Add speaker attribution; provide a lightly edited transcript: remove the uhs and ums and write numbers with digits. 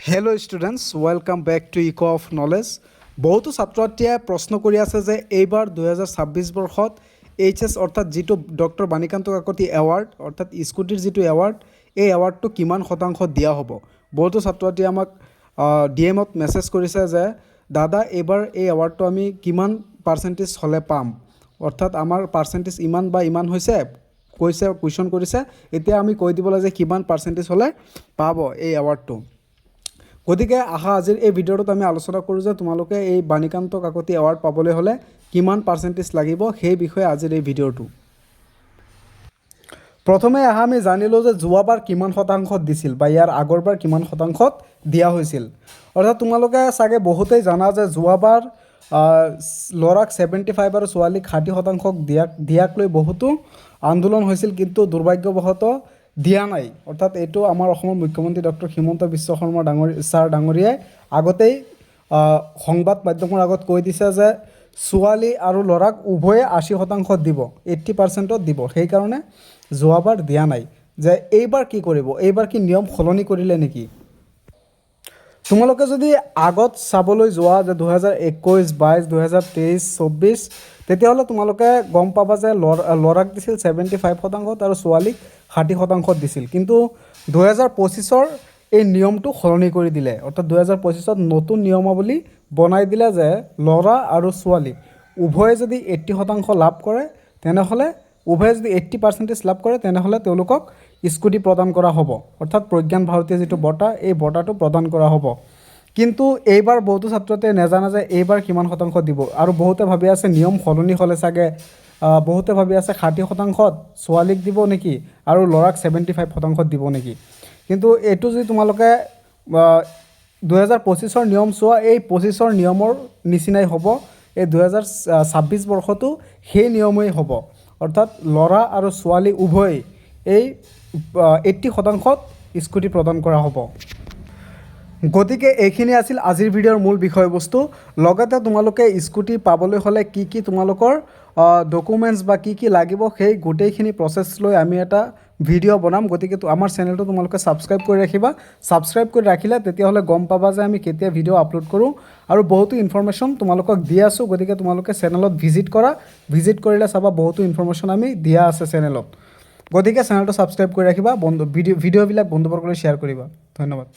Speaker 1: Hello students, welcome back to Eco of Knowledge. বহুতো ছাত্ৰ ছাত্ৰীয়ে প্ৰশ্ন কৰি আছে যে এইবাৰ 2026 বৰ্ষত এইচ এছ অৰ্থাৎ যিটো ডক্টৰ বাণীকান্ত কাকতি এৱাৰ্ড, অৰ্থাৎ স্কুটিৰ যিটো এৱাৰ্ড, এই এৱাৰ্ডটো কিমান শতাংশ দিয়া হ'ব। বহুতো ছাত্ৰ ছাত্ৰীয়ে আমাক ডি এমত মেছেজ কৰিছে যে দাদা, এইবাৰ এই এৱাৰ্ডটো আমি কিমান পাৰ্চেণ্টেজ হ'লে পাম, অৰ্থাৎ আমাৰ পাৰ্চেণ্টেজ ইমান বা ইমান হৈছে কৈছে, কুৱেশ্যন কৰিছে। এতিয়া আমি কৈ দিব লাগে যে কিমান পাৰ্চেণ্টেজ হ'লে পাব এই এৱাৰ্ডটো। গতিকে আহা, আজিৰ এই ভিডিঅ'টোত আমি আলোচনা কৰোঁ যে তোমালোকে এই বাণীকান্ত কাকতি এৱাৰ্ড পাবলৈ হ'লে কিমান পাৰ্চেণ্টেজ লাগিব, সেই বিষয়ে আজিৰ এই ভিডিঅ'টো। প্ৰথমে আহা, আমি জানিলোঁ যে যোৱাবাৰ কিমান শতাংশত দিছিল বা ইয়াৰ আগৰবাৰ কিমান শতাংশত দিয়া হৈছিল। অৰ্থাৎ তোমালোকে চাগে বহুতেই জানা যে যোৱাবাৰ ল'ৰাক 75 আৰু ছোৱালীক 60 শতাংশক দিয়াক লৈ বহুতো আন্দোলন হৈছিল, কিন্তু দুৰ্ভাগ্যবশতঃ দিয়া নাই। অৰ্থাৎ এইটো আমাৰ অসমৰ মুখ্যমন্ত্ৰী ডক্টৰ হিমন্ত বিশ্ব শৰ্মা ছাৰ ডাঙৰীয়াই আগতেই সংবাদ মাধ্যমৰ আগত কৈ দিছে যে ছোৱালী আৰু ল'ৰাক উভয়ে 80% দিব, 80%ত দিব। সেইকাৰণে যোৱাবাৰ দিয়া নাই। যে এইবাৰ কি কৰিব, এইবাৰ কি নিয়ম সলনি কৰিলে নেকি? তোমালোকে যদি আগত চাবলৈ যোৱা যে 2021, 22, 2023, 24, তেতিয়াহ'লে তোমালোকে গম পাবা যে ল'ৰাক দিছিল 75 শতাংশত আৰু ছোৱালীক 60 শতাংশত দিছিল। কিন্তু 2025ৰ এই নিয়মটো সলনি কৰি দিলে। অৰ্থাৎ 2025ত নতুন নিয়মাৱলী বনাই দিলে যে ল'ৰা আৰু ছোৱালী উভয়ে যদি 80% লাভ কৰে তেনেহ'লে, উভয়ে যদি 80 পাৰ্চেণ্টেজ লাভ কৰে, তেনেহ'লে তেওঁলোকক স্কুটি প্ৰদান কৰা হ'ব, অৰ্থাৎ প্ৰজ্ঞান ভাৰতীয় যিটো বঁটা, এই বঁটাটো প্ৰদান কৰা হ'ব। কিন্তু এইবাৰ বহুতো ছাত্ৰতে নাজানে যে এইবাৰ কিমান শতাংশ দিব। আৰু বহুতে ভাবি আছে নিয়ম সলনি হ'লে চাগে, বহুতে ভাবি আছে 60 শতাংশত ছোৱালীক দিব নেকি আৰু ল'ৰাক 75 শতাংশত দিব নেকি। কিন্তু এইটো যদি তোমালোকে 2025ৰ নিয়ম চোৱা, এই 25ৰ নিয়মৰ নিচিনাই হ'ব। এই 2026 বৰ্ষতো সেই নিয়মেই হ'ব। অৰ্থাৎ ল'ৰা আৰু ছোৱালী উভয়েই এই 80 শতাংশত স্কুটি প্ৰদান কৰা হ'ব। গতিকে এইখিনি আছিল আজিৰ ভিডিঅ'ৰ মূল বিষয়বস্তু। লগতে তোমালোকে স্কুটি পাবলৈ হ'লে কি কি তোমালোকৰ ডকুমেণ্টছ বা কি কি লাগিব, সেই গোটেইখিনি প্ৰচেছ লৈ আমি এটা ভিডিঅ' বনাম। গতিকে আমাৰ চেনেলটো তোমালোকে ছাবস্ক্ৰাইব কৰি ৰাখিবা। ছাবস্ক্ৰাইব কৰি ৰাখিলে তেতিয়াহ'লে গম পাবা যে আমি কেতিয়া ভিডিঅ' আপলোড কৰোঁ। আৰু বহুতো ইনফৰমেশ্যন তোমালোকক দি আছোঁ। গতিকে তোমালোকে চেনেলত ভিজিট কৰা। ভিজিট কৰিলে চাবা, বহুতো ইনফৰমেশ্যন আমি দিয়া আছে চেনেলত। গতিকে চেনেলটো ছাবস্ক্ৰাইব কৰি ৰাখিবা, বন্ধু ভিডিঅ'বিলাক বন্ধুবৰ্গলৈ শ্বেয়াৰ কৰিবা। ধন্যবাদ।